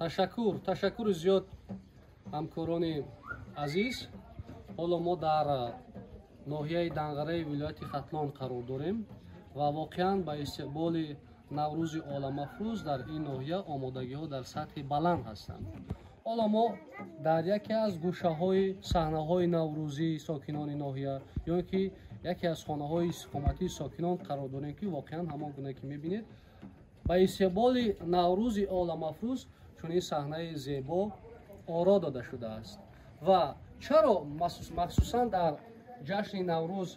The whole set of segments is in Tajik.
Ташаккур, ташаккури зиёд, ҳамкорони азиз. Ҳоло мо дар ноҳияи Данғараи вилояти Хатлон қарор дорем ва воқеан ба истиқболи Наврӯзи оламафрӯз дар ин ноҳия омодагиҳо дар сатҳи баланд ҳастанд. Ҳоло мо дар яке аз гӯшаҳои саҳнаҳои наврӯзии сокинони ноҳия ё ки яке аз хонаҳои истиқоматии сокинон қарор дорем, ки воқеан ҳамон гуна ки мебинед, ба истиқболи Наврӯзи оламафрӯз чунин саҳнаи зебо оро дода шудааст. Ва чаро махсусан дар ҷашни Наврӯз,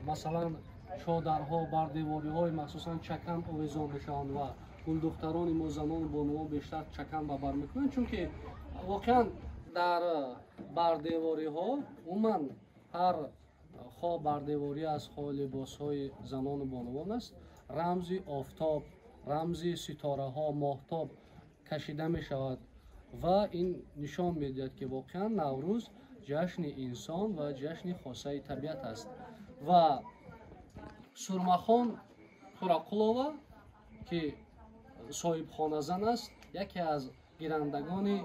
масалан, чодарҳо, бардевориҳои махсусан чакан овезон мешаванд ва гулдухтарони мо, занону бонувон бештар чакан ба бар мекунанд? Чунки воқеан дар бардевориҳо умуман ҳар хоҳ бардеворӣ аст, хоҳ либосҳои занону бонувон аст, рамзи офтоб, рамзи ситораҳо, моҳтоб кашида мешавад ва ин нишон медиҳад, ки воқеан Наврӯз ҷашни инсон ва ҷашни хосаи табиат аст. Ва Сурмахон Турақулова, ки соҳибхоназан аст, яке аз гирандагони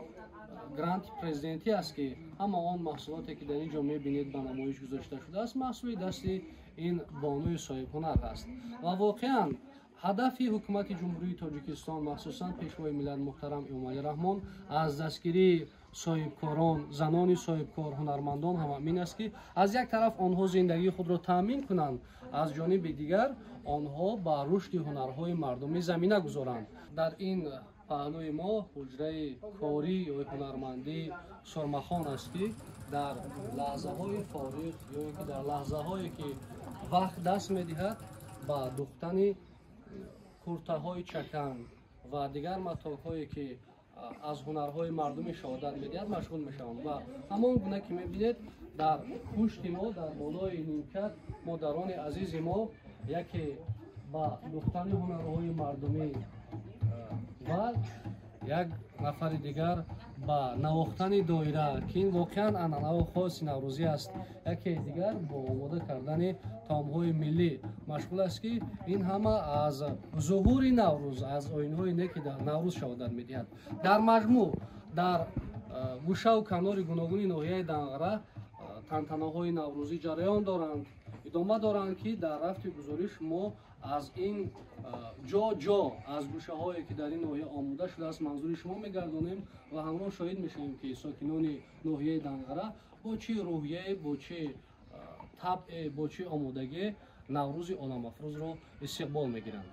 гранти президентӣ аст, ки ҳама он маҳсулоте, ки дар ин ҷо мебинед, ба намоиш гузошта шудааст, маҳсули дасти ин бонуи соҳибҳунар аст. Ва воқеан ҳадафи ҳукумати Ҷумҳурии Тоҷикистон, махсусан Пешвои миллат муҳтарам Эмомалӣ Раҳмон, аз дастгирии соҳибкорон, занони соҳибкор, ҳунармандон ҳам ҳамин аст, ки аз як тараф онҳо зиндагии худро таъмин кунанд, аз ҷониби дигар онҳо ба рушди ҳунарҳои мардумӣ замина гузоранд. Дар ин паҳлӯи мо ҳуҷраи корӣ ё ҳунармандии Сурмахон аст, ки дар лаҳзаҳои фориғ ё ин ки дар лаҳзаҳое ки вақт даст медиҳад, ба духтани куртаҳои чакан ва дигар матоъҳое, ки аз ҳунарҳои мардумӣ шаҳодат медиҳад, машғул мешаванд. Ва ҳамон гуна ки мебинед, дар пушти мо, дар болои нимкат, модарони азизи мо яке ба духтани ҳунарҳои мардумӣ ва як нафари дигар ба навохтани доира, ки ин воқеан анъанаву хоси наврӯзӣ аст, яке дигар бо омода кардани таомҳои миллӣ машғул аст, ки ин ҳама аз зуҳури Наврӯз, аз оинҳои неки дар Наврӯз шаҳодат медиҳад. Дар маҷмӯъ дар гӯшаву канори гуногуни ноҳияи Данғара тантанаҳои наврӯзӣ ҷараён доранд, идома доранд, ки дар рафти гузориш мо аз ин ҷо ҷо, аз гӯшаҳое, ки дар ин ноҳия омода шудааст, манзури шумо мегардонем ва ҳамроҳ шоҳид мешавем, ки сокинони ноҳияи Данғара бо чӣ рӯҳияе, бо чӣ табъе, бо чӣ омодагӣ Наврӯзи оламафрӯзро истиқбол мегиранд.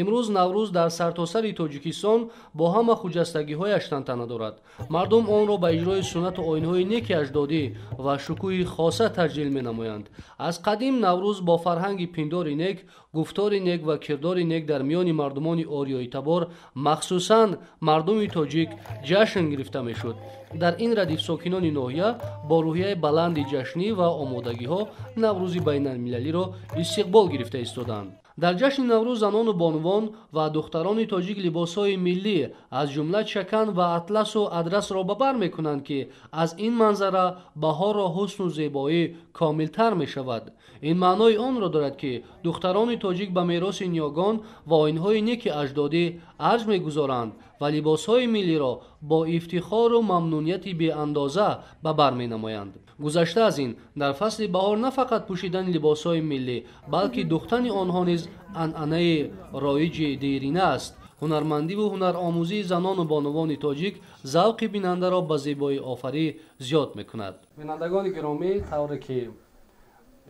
Имрӯз Наврӯз дар сартосари Тоҷикистон бо ҳама хуҷастагиҳояш тантана дорад. Мардум онро ба иҷрои суннату оинҳои неки аҷдодӣ ва шукӯҳи хоса таҷлил менамоянд. Аз қадим Наврӯз бо фарҳанги пиндори нек, гуфтори нек ва кирдори нек дар миёни мардумони ориёитабор, махсусан мардуми тоҷик, ҷашн гирифта мешуд. Дар ин радиф сокинони ноҳия бо рӯҳияи баланди ҷашнӣ ва омодагиҳо Наврӯзи байналмилалиро истиқбол гирифта истоданд. Дар ҷашни Наврӯз занону бонувон ва духтарони тоҷик либосҳои миллӣ, аз ҷумла чакан ва атласу адрасро ба бар мекунанд, ки аз ин манзара баҳорро ҳусну зебоӣ комилтар мешавад. Ин маънои онро дорад, ки духтарони тоҷик ба мероси ниёгон ва оинҳои неки аҷдодӣ арҷ мегузоранд ва либосҳои миллиро бо ифтихору мамнунияти беандоза ба бар менамоянд. Гузашта аз ин, дар фасли баҳор на фақат пӯшидани либосҳои миллӣ, балки духтани онҳо низ анъанаи роиҷи дерина аст. Ҳунармандиву ҳунаромӯзии занону бонувони тоҷик завқи бинандаро ба зебоиофарӣ зиёд мекунад. Бинандагони гиромӣ, тавре ки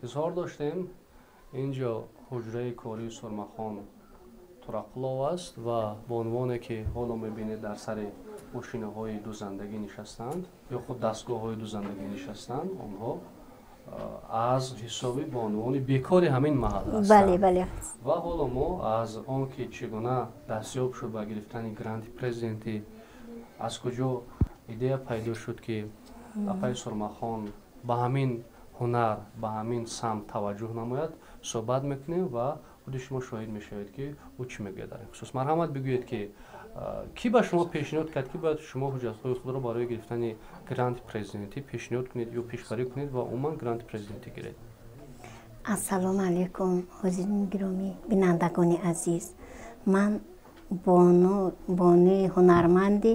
изҳор доштем, ин ҷо ҳуҷраи кории Сурмахон Турақулов аст ва бонувоне, ки ҳоло мебинед, дар сари мошинаҳои дузандагӣ нишастанд ё худ дастгоҳҳои дузандагӣ нишастанд, онҳо аз ҳисоби бонувони бекори ҳамин маҳал ҳастанд. Бале, бале. Ва ҳоло мо аз он ки чӣ гуна дастёб шуд ба гирифтани гранти президентӣ, аз куҷо идея пайдо шуд, ки апаи Сурмахон ба ҳамин ҳунар, ба ҳамин самт таваҷҷӯҳ намояд, суҳбат мекунем ва худи шумо шоҳид мешавед, ки ӯ чӣ мегӯяд дар ин хусус. Марҳамат, бигӯед, ки кӣ ба шумо пешниҳод кард, ки бояд шумо ҳуҷҷатҳои худро барои гирифтани гранти президентӣ пешниҳод кунед ё пешбарӣ кунед ва умуман гранти президентӣ гиред? Ассалому алайкум, ҳозирини гиромӣ, бинандагони азиз. Ман Бонуи ҳунарманди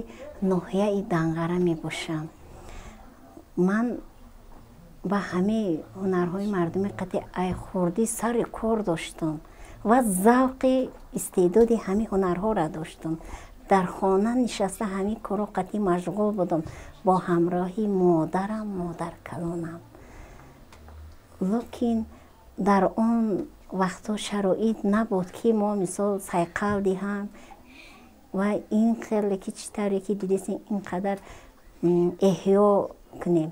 ноҳияи Данғара мебошам. Ман ба ҳамаи ҳунарҳои мардуми қатъи айхурдӣ сари кор доштам ва завқи истеъдоди ҳамин ҳунарҳоро доштам. Дар хона нишаста ҳамин корҳо қатъӣ машғул будам бо ҳамроҳи модарам, модаркалонам. Лекин дар он вақтҳо шароит набуд, ки мо мисол сайқал диҳам ва ин хеле ки чӣ тавре ки дидесем, ин қадар эҳё кунем.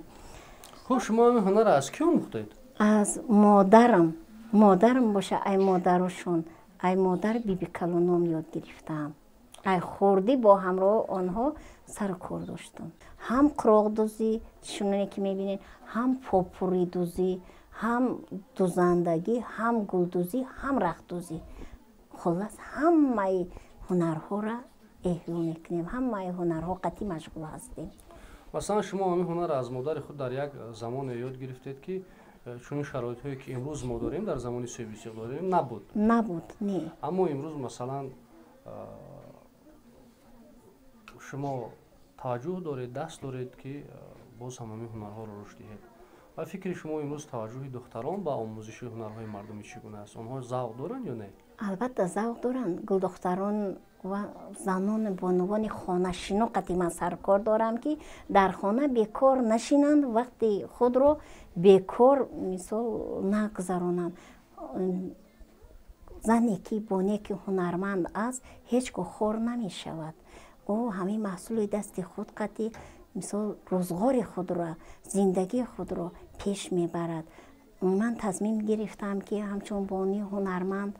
Хуб, шумо ҳамин ҳунарро аз кӣ омӯхтед? Аз модарам. Модарам боша, ай модарошон, ай модар бибикалоном ёд гирифтаам. Ай хурдӣ бо ҳамроҳи онҳо сару кор доштам. Ҳам қуроқдӯзӣ, чуноне ки мебинед, ҳам попуридӯзӣ, ҳам дузандагӣ, ҳам гулдӯзӣ, ҳам рахтдӯзӣ. Хуллас, ҳамаи ҳунарҳоро эҳё мекунем, ҳамаи ҳунарҳо қатъӣ машғул ҳастем. Масалан, шумо ҳамин ҳунарро аз модари худ дар як замоне ёд гирифтед, ки чунин шароитҳое ки имрӯз мо дорем, дар замони соҳибистиқлолӣ набуд. Набуд, не. Аммо имрӯз, масалан, шумо таваҷҷӯҳ доред, даст доред, ки боз ҳам ҳамин ҳунарҳоро рушд диҳед. Ва фикри шумо, имрӯз таваҷҷӯҳи духтарон ба омӯзиши ҳунарҳои мардумӣ чӣ гуна аст? Онҳо завқ доранд ё не? Албатта, завқ доранд. Гулдухтарон ва занони бонувони хонашино қатъи ман саркор дорам, ки дар хона бекор нашинанд, вақти худро бекор мисол нагузаронанд. Зане ки боне ки ҳунарманд аст, ҳеҷ гоҳ хор намешавад. Ӯ ҳамин маҳсули дасти худ қатъи мисол рӯзғори худро, зиндагии худро пеш мебарад. Ман тасмим гирифтам, ки ҳамчун бонуи ҳунарманд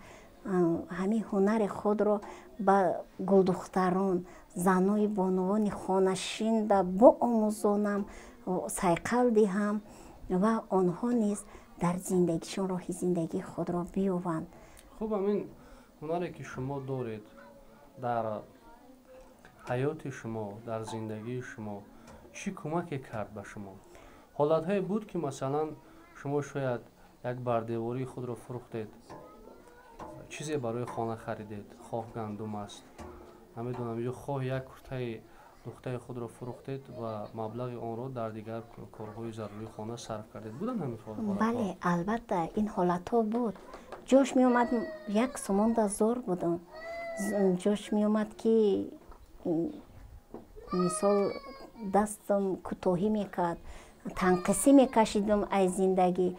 ҳамин ҳунари худро ба гулдухтарон, занои бонувони хонашинда боомӯзонам, сайқал диҳам ва онҳо низ дар зиндагишон роҳи зиндагии худро биёбанд. Хуб, ҳамин ҳунаре ки шумо доред, дар ҳаёти шумо, дар зиндагии шумо чӣ кӯмаке кард ба шумо? Ҳолатҳое буд, ки масалан шумо шояд як бардевории худро фурӯхтед, чизе барои хона харидед, хоҳ гандум аст, намедонам, ё хоҳ як куртаи духтаи худро фурӯхтед ва маблағи онро дар дигар корҳои зарурии хона сарф кардед. Буданд ҳамин ҳолатҳо? Бале, албатта, ин ҳолатҳо буд. Ҷош меомад, як сомонда зор будам. Ҷош меомад, ки мисол дастам кӯтоҳӣ мекард, танқисӣ мекашидам аз зиндагӣ.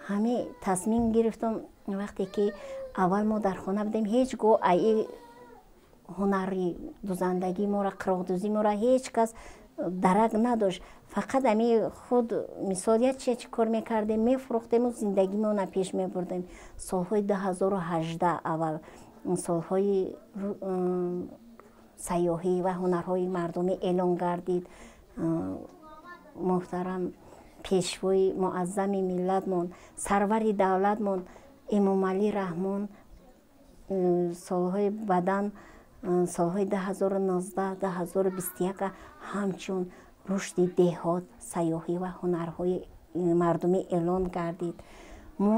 Ҳамин тасмим гирифтам, вақте ки аввал мо дар хона будем, ҳеҷ гоҳ аи ҳунари дузандагӣ моро, қироқдӯзӣ моро ҳеҷ кас дарак надошт. Фақат ами худ мисол як чи кор мекардем, мефурӯхтему зиндагимонро пеш мебурдем. Солҳои 2018 аввал солҳои сайёҳӣ ва ҳунарҳои мардумӣ эълон гардид. Муҳтарам пешвои муаззами миллатмон, сарвари давлатмон Эмомалӣ Раҳмон солҳои баъдан, солҳои 2019, 2021 ҳамчун рушди деҳот, сайёҳӣ ва ҳунарҳои мардумӣ эълон гардид. Мо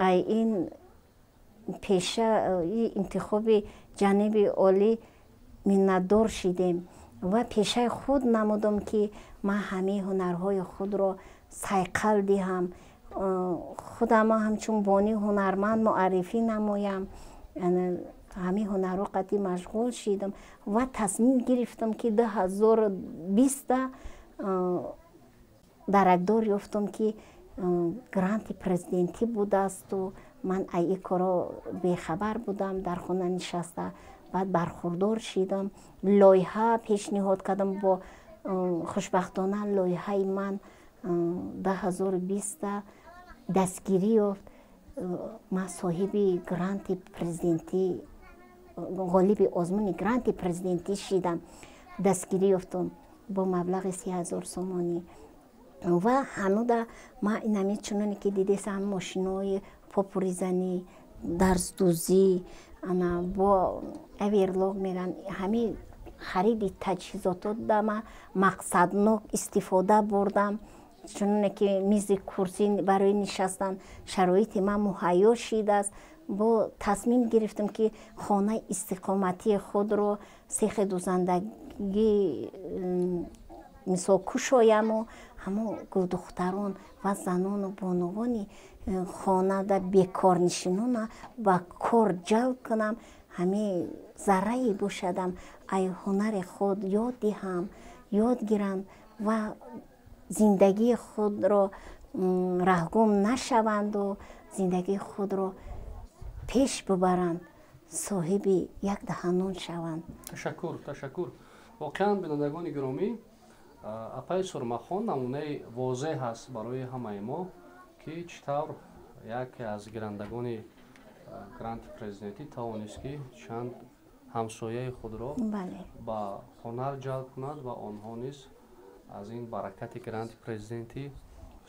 ай ин пеша интихоби ҷаноби олӣ миннатдор шидем ва пешаи худ намудам, ки ман ҳамаи ҳунарҳои худро сайқал диҳам, худама ҳамчун бонуи ҳунарманд муаррифӣ намоям. Ҳамин ҳунарҳо қатъӣ машғул шидам ва тасмим гирифтам, ки 2020-та даракдор ёфтам, ки гранти президентӣ будаасту ман ай ин корҳо бехабар будам, дар хона нишаста. Баъд бархурдор шидам, лоиҳа пешниҳод кардам. Бо хушбахтона лоиҳаи ман 2020-та дастгирӣ ёфт. Ман соҳиби гранти президентӣ, ғолиби озмуни гранти президентӣ шидам, дастгирӣ ёфтам бо маблағи 30 000 сомонӣ. Ва ҳануда ман инами чуноне ки дидесам, мошинои попуризанӣ, дарздӯзӣ, ана бо оверлок меран, ҳамин хариди таҷҳизото да ман мақсаднок истифода бурдам. Чуноне ки мизи курсӣ барои нишастан шароити ман муҳайё шидааст, бо тасмим гирифтам, ки хонаи истиқоматии худро сехи дӯзандагӣ мисол кушояму ҳамон гулдухтарон ва занону бонувони хонада бекорнишинона ба кор ҷалб кунам, ҳамин заррае бошадам ай ҳунари худ ёд диҳам, ёд гиранд ва зиндагии худро раҳгум нашаванду зиндагии худро пеш бубаранд, соҳиби як даҳанон шаванд. Ташаккур, ташаккур. Воқеан, бинандагони гиромӣ, апаи Сурмахон намунаи возеҳ аст барои ҳамаи мо, ки чӣ тавр яке аз гирандагони гранти президентӣ тавонист, ки чанд ҳамсояи худро ба ҳунар ҷалб кунад ва онҳо низ аз ин баракати гранти президентӣ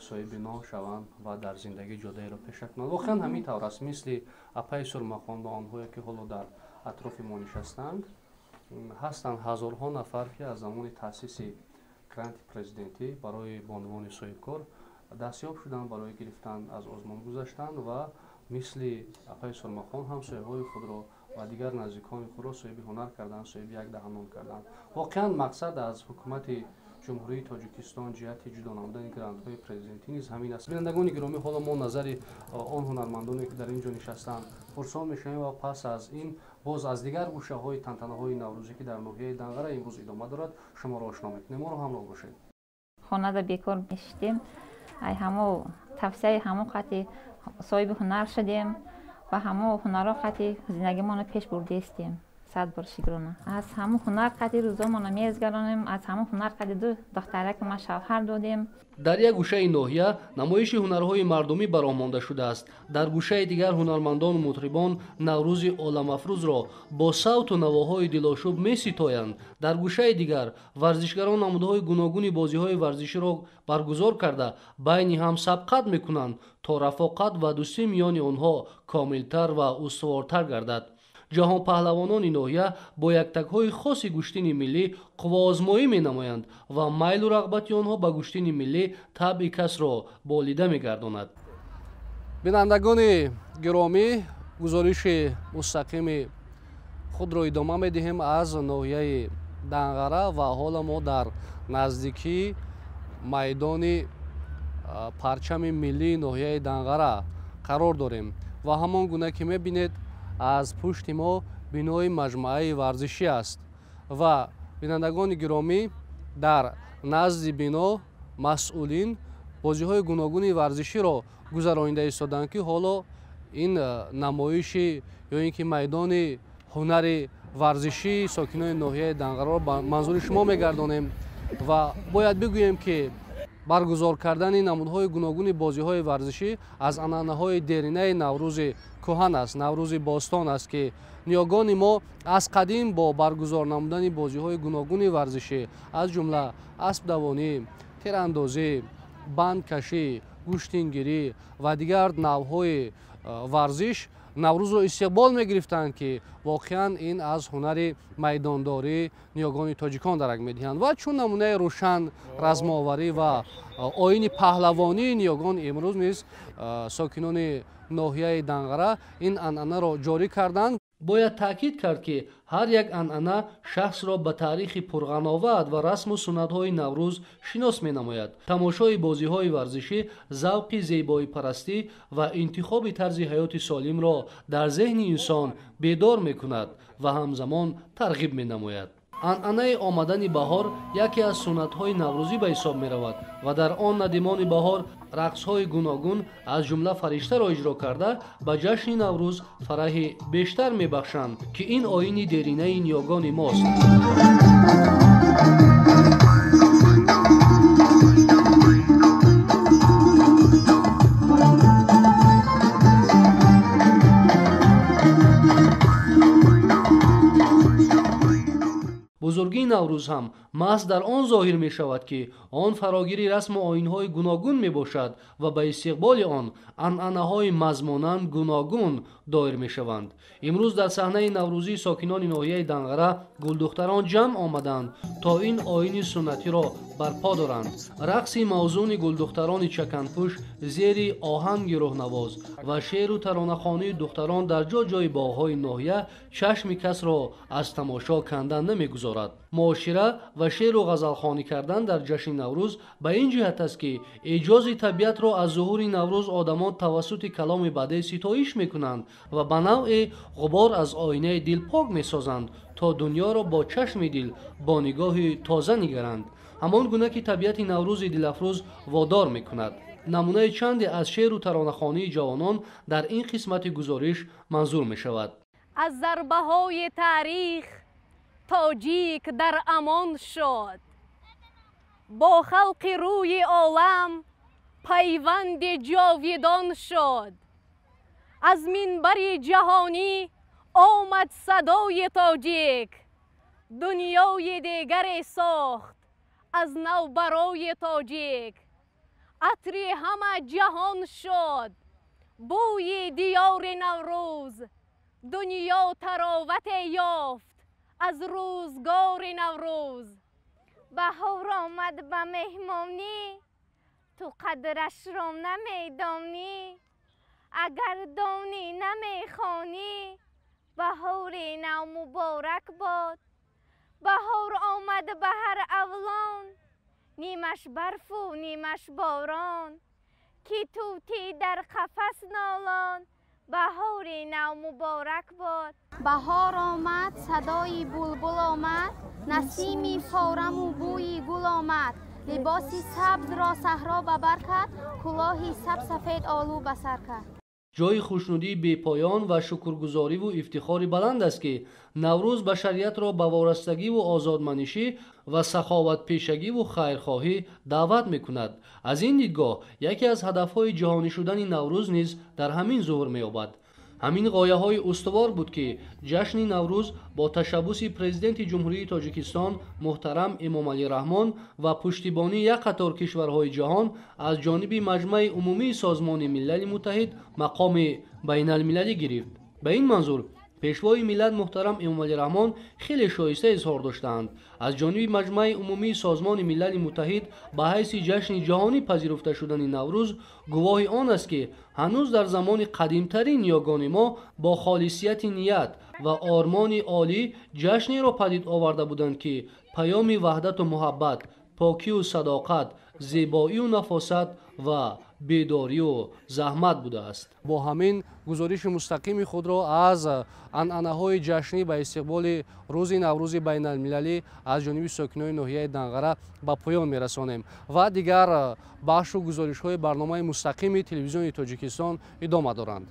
соҳиби ном шаванд ва дар зиндагӣ ҷодаеро пеша кунанд. Воқеан ҳамин тавр аст. Мисли апаи Сурмахон ва онҳое, ки ҳоло дар атрофи мо нишастанд, ҳастанд ҳазорҳо нафар, ки аз замони таъсиси гранти президентӣ барои бонувони соҳибкор дастёб шуданд, барои гирифтан аз озмон гузаштанд ва мисли апаи Сурмахон ҳамсояҳои худро ва дигар наздикони худро соҳиби ҳунар карданд, соҳиби як даҳанон карданд. Воқеан мақсад аз ҳукумати Ҷумҳурии Тоҷикистон ҷиҳати ҷудо намудани грантҳои президентӣ низ ҳамин аст. Бинандагони гиромӣ, ҳоло мо назари он ҳунармандоне, ки дар ин ҷо нишастанд, пурсон мешавем ва пас аз ин боз аз дигар гӯшаҳои тантанаҳои наврӯзӣ, ки дар ноҳияи Данғара имрӯз идома дорад, шуморо ошно мекунем. Моро ҳамроҳ бошед. Хонада бекор мешидем, ай ҳамо тавсияи ҳамо қати соҳиби ҳунар шудем ва ҳамо ҳунарҳо қати зиндагимонро пеш бурдаистем. Сад бор шукрона. Аз ҳамон ҳунар қати рӯзомонро мезгаронем, аз ҳамон ҳунар қати ду духтараки ма шавҳар додем. Дар як гӯшаи ноҳия намоиши ҳунарҳои мардумӣ ба роҳ монда шудааст. Дар гӯшаи дигар ҳунармандону мутрибон Наврӯзи оламафрӯзро бо савту навоҳои дилошӯб меситоянд. Дар гӯшаи дигар варзишгарон намудҳои гуногуни бозиҳои варзиширо баргузор карда, байни ҳам сабқат мекунанд, то рафоқат ва дӯстӣ миёни онҳо комилтар ва устувортар гардад. Ҷаҳонпаҳлавонони ноҳия бо яктакҳои хоси гӯштини миллӣ қувваозмоӣ менамоянд ва майлу рағбати онҳо ба гӯштини миллӣ табъи касро болида мегардонад. Бинандагони гиромӣ, гузориши мустақими худро идома медиҳем аз ноҳияи Данғара ва ҳоло мо дар наздикии майдони парчами миллии ноҳияи Данғара қарор дорем ва ҳамон гуна ки мебинед, аз пушти мо бинои маҷмӯаи варзишӣ аст ва бинандагони гиромӣ, дар назди бино масъулин бозиҳои гуногуни варзиширо гузаронида истоданд, ки ҳоло ин намоиши ё ин ки майдони ҳунари варзишии сокинони ноҳияи Данғараро ба манзури шумо мегардонем. Ва бояд бигӯем, ки баргузор кардани намудҳои гуногуни бозиҳои варзишӣ аз анъанаҳои деринаи Наврӯзи кӯҳан аст, Наврӯзи бостон аст, ки ниёгони мо аз қадим бо баргузор намудани бозиҳои гуногуни варзишӣ, аз ҷумла аспдавонӣ, тирандозӣ, бандкашӣ, гӯштингирӣ ва дигар навъҳои варзиш Наврӯзро истиқбол мегирифтанд, ки воқеан ин аз ҳунари майдондорӣ ниёгони тоҷикон дарак медиҳанд. Ва чун намунаи рӯшан размоварӣ ва оини паҳлавонии ниёгон, имрӯз низ сокинони ноҳияи Данғара ин анъанаро ҷорӣ карданд. Бояд таъкид кард, ки ҳар як анъана шахсро ба таърихи пурғановат ва расму суннатҳои Наврӯз шинос менамояд. Тамошои бозиҳои варзишӣ завқи зебоипарастӣ ва интихоби тарзи ҳаёти солимро дар зеҳни инсон бедор мекунад ва ҳамзамон тарғиб менамояд. Анъанаи омадани баҳор яке аз суннатҳои наврӯзӣ ба ҳисоб меравад ва дар он надимони баҳор рақсҳои гуногун, аз ҷумла фариштаро иҷро карда, ба ҷашни Наврӯз фараҳи бештар мебахшанд, ки ин оини деринаи ниёгони мост. Бузургии Наврӯз ҳам маҳз дар он зоҳир мешавад, ки он фарогири расму оинҳои гуногун мебошад ва ба истиқболи он анъанаҳои мазмунан гуногун доир мешаванд. Имрӯз дар саҳнаи наврӯзии сокинони ноҳияи Данғара гулдухтарон ҷамъ омаданд, то ин оини суннатиро барпо доранд. Рақси мавзуни гулдухтарони чаканпӯш зери оҳанги рӯҳнавоз ва шеъру таронахонии духтарон дар ҷо-ҷои боғҳои ноҳия чашми касро аз тамошо кандан намегузорад. Муошира ва шеъру ғазалхонӣ кардан дар ҷашни Наврӯз ба ин ҷиҳат аст, ки эъҷози табиатро аз зуҳури Наврӯз одамон тавассути каломи бадеъ ситоиш мекунанд ва ба навъе ғубор аз оинаи дил пок месозанд, то дунёро бо чашми дил бо нигоҳи тоза нигаранд, ҳамон гуна ки табиати наврӯзи дилафрӯз водор мекунад. Намунаи чанде аз шеъру таронахонии ҷавонон дар ин қисмати гузориш манзур мешавад. Аз зарбаҳои таърих тоҷик дар амон шуд, бо халқи рӯи олам пайванди ҷовидон шуд. Аз минбари ҷаҳонӣ омад садои тоҷик, дунёи дигаре сохт аз нав барои тоҷик. Атри ҳама ҷаҳон шуд бӯи диёри Наврӯз, дунё таровате ёфт аз рӯзгори Наврӯз. Баҳор омад ба меҳмонӣ, ту қадрашро намедонӣ, агар донӣ намехонӣ. Баҳори нав муборак бод. Баҳор омад ба ҳар авлон, нимаш барфу нимаш борон, ки тӯтӣ дар қафас нолон. Баҳори нав муборак бод. Баҳор омад, садои булбул омад, насими фораму бӯи гул омад. Либоси сабзро саҳро ба бар кард, кулоҳи сабсафед олу ба сар кард. Ҷои хушнудии бепоён ва шукргузориву ифтихори баланд аст, ки Наврӯз башариятро ба ворастагиву озодманишӣ ва саховатпешагиву хайрхоҳӣ даъват мекунад. Аз ин дидгоҳ яке аз ҳадафҳои ҷаҳонӣ шудани Наврӯз низ дар ҳамин зуҳур меёбад. Ҳамин ғояҳои устувор буд, ки ҷашни Наврӯз бо ташаббуси Президенти Ҷумҳурии Тоҷикистон муҳтарам Эмомалӣ Раҳмон ва пуштибонии як қатор кишварҳои ҷаҳон аз ҷониби Маҷмаи Умумии Созмони Милали Муттаҳид мақоми байналмилалӣ гирифт. Ба ин манзур Пешвои миллат муҳтарам Эмомалӣ Раҳмон хеле шоиста изҳор доштаанд. Аз ҷониби Маҷмаи Умумии Созмони Милали Муттаҳид ба ҳайси ҷашни ҷаҳонӣ пазируфта шудани Наврӯз гувоҳи он аст, ки ҳанӯз дар замони қадимтарин ниёгони мо бо холисияти ният ва ормони олӣ ҷашнеро падид оварда буданд, ки паёми ваҳдату муҳаббат, покию садоқат, зебоию нафосат ва бедорию заҳмат будааст. Бо ҳамин гузориши мустақими худро аз анъанаҳои ҷашнӣ ба истиқболи рӯзи Наврӯзи байналмилалӣ аз ҷониби сокинони ноҳияи Данғара ба поён мерасонем ва дигар бахшу гузоришҳои барномаи мустақими телевизиони Тоҷикистон идома доранд.